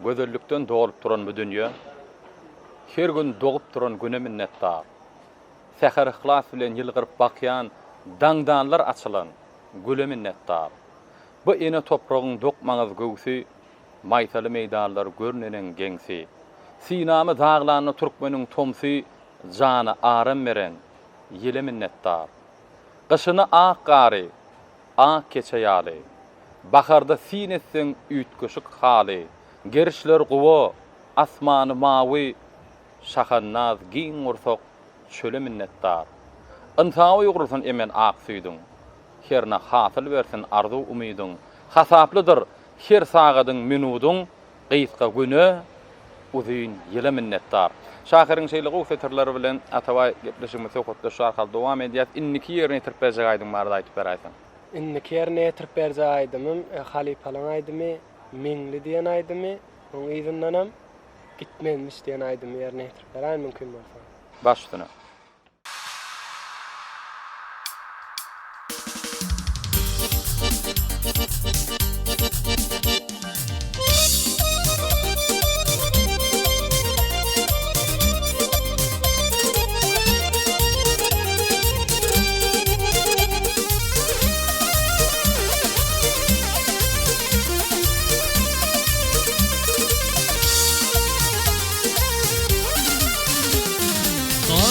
Gözellikden dolup duran bu dünýe, Her gün dogup duran Güne minnetdar. Säher yhlas bilen ýylgyryp bakýan Daňdanlar açylan güle minnetdar. Bu ene topragyň dok maňyz göwsi, Maýsaly meýdanlar gör neneň geňsi. Synamy daglanda türkmeniň tomsy Jana aram beren ýele minnetdar. Gyşyny ak gary, ak keçe ýaly, Baharda syn etseň üýtgeşik haly, Gerişler guba, asmany mawy, Şahandaz giň gursak çöle minnetdar. Ynsaba ýugrulsyn emen ak süýdüň, Herne hasyl bersin arzuw-umydyň, Hasaplydyr her sagadyň, minudyň, Gysga güne, uzyn ýyla minnetdar. Şahyryň şeýle gowy setirleri bilen Atabaý gepleşigimizi söhbetdeşlik arkaly dowam edýäs. Indiki ýerine ýetirip berjek aýdym barada aýdyp beräýseň. Indiki ýerine ýetirip berjek aýdymym halypalaň aýdymy Meňli diýen aýdymy, oň yzyndanam Gitmezmiş diýen aýdymy ýerine ýetirip beräýin mümkin bolsa. Baş üstüne.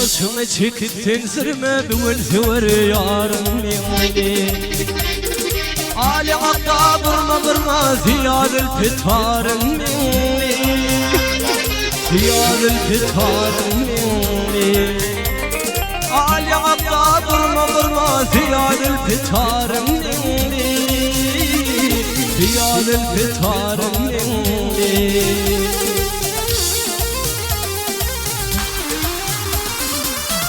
Gaşyňy çekip sen sürme bu gün söwer ýarym meňli Aly akga burma burma zyýadyl pitaryn meňli Zyýadyl pitaryn meňli Aly akga burma burma zyýadyl pitaryn meňli Zyýadyl pitaryn meňli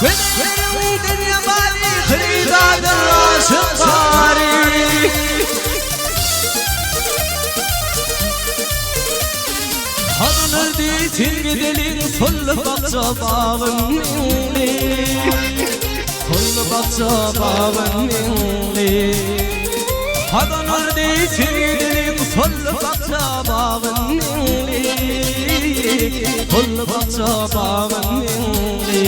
Günleriň dünýe bary Hyrydardyr aşyk bary Hazan ördi sen gideliň Solly bakja bagyn meňli Solly bakja bagyn meňli Hazan ördi sen gideliň Solly bakja bagyn meňli Solly bakja bagyn meňli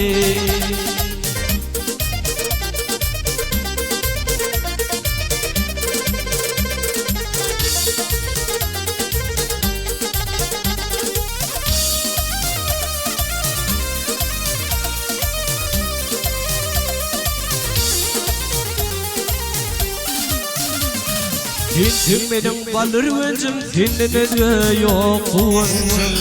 Sensiň meniň bal ürgenjim, Senden özge ýok guwanjym.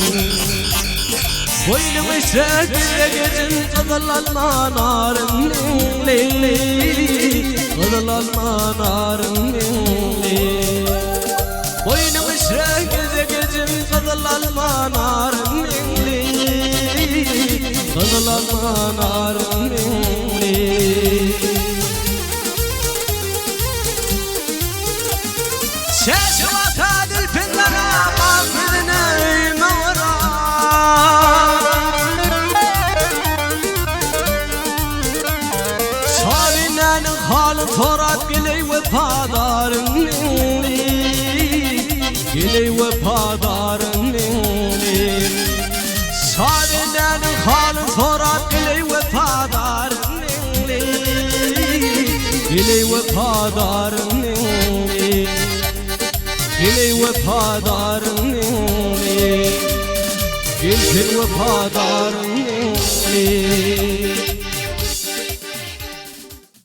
Boýnuň içre gezegejim, Gyzyl alma naryn meňli, Gyzyl alma naryn meňli. Boýnuň içre gezegejim, Gyzyl alma naryn meňli, Gyzyl alma naryn meňli. Çeşi baka dilpin gara, Bak ýüzüne öýüme ora. Şabinäniň halyn sorap Geleý wepadaryn meňli, Geleý wepadaryn meňli. Şabinäniň halyn sorap Geleý wepadaryn meňli, Geleý wepadaryn meňli, Geleý wepadaryn meňli, Gelsin wepadaryn.